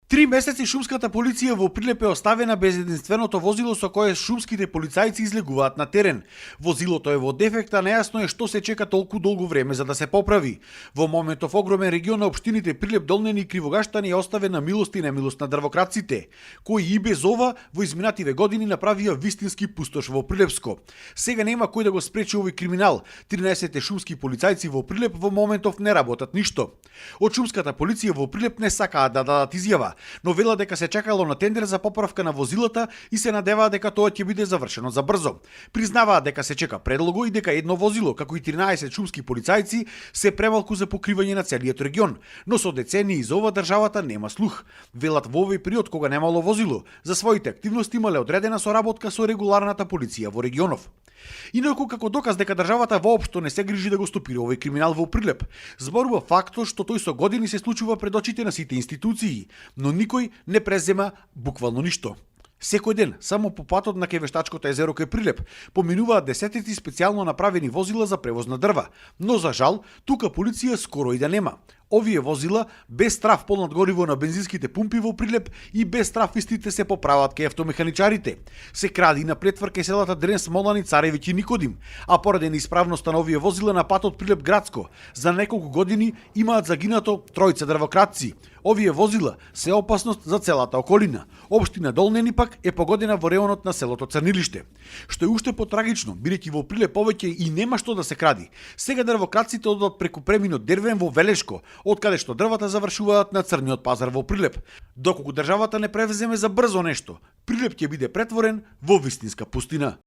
3 месеци шумската полиција во Прилеп е оставена без единственото возило со кое шумските полицајци излегуваат на терен. Возилото е во дефект, а нејасно е што се чека толку долго време за да се поправи. Во моментов огромен регион на општините Прилеп, Долнени и Кривогаштани е оставен на милост и немилост на дрвократците, кои и без ова во изминативе години направија вистински пустош во Прилепско. Сега нема кој да го спречи овој криминал. 13 шумски полицајци во Прилеп во моментов не работат ништо. Од шумската полиција во Прилеп не сакаат да дадат изјава, но велат дека се чекало на тендер за поправка на возилата и се надеваат дека тоа ќе биде завршено за брзо. Признаваат дека се чека предлого и дека едно возило, како и 13 шумски полицајци, се премалку за покривање на целиот регион, но со децении за ова државата нема слух. Велат во овој период кога немало возило, за своите активности имале одредена соработка со регуларната полиција во регионов. Инаку како доказ дека државата воопшто не се грижи да го стопира овој криминал во Прилеп, зборува фактот што тој со години се случува пред очите на сите институции, но никој не презема буквално ништо. Секој ден, само по патот на Кевештачкото езеро кај Прилеп, поминуваат десетици специјално направени возила за превоз на дрва, но за жал, тука полиција скоро и да нема. Овие возила без траф полнат гориво на бензинските пумпи во Прилеп и без траф истите се поправат кај автомеханичарите. Се кради на претвор кај селата Дрен, Смолани, Царевиќ и Никодим, а поради неисправноста на овие возила на патот Прилеп градско, за неколку години имаат загинато тројца дрвократци. Овие возила се опасност за целата околина. Општина Долнени пак е погодена во реонот на селото Црнилиште. Што е уште потрагично, бидејќи во Прилеп повеќе и нема што да се кради. Сега дрвократците одат преку преминот Дервен во Велешко, од каде што дрвата завршуваат на црниот пазар во Прилеп. Доколку државата не превземе за брзо нешто, Прилеп ќе биде претворен во вистинска пустина.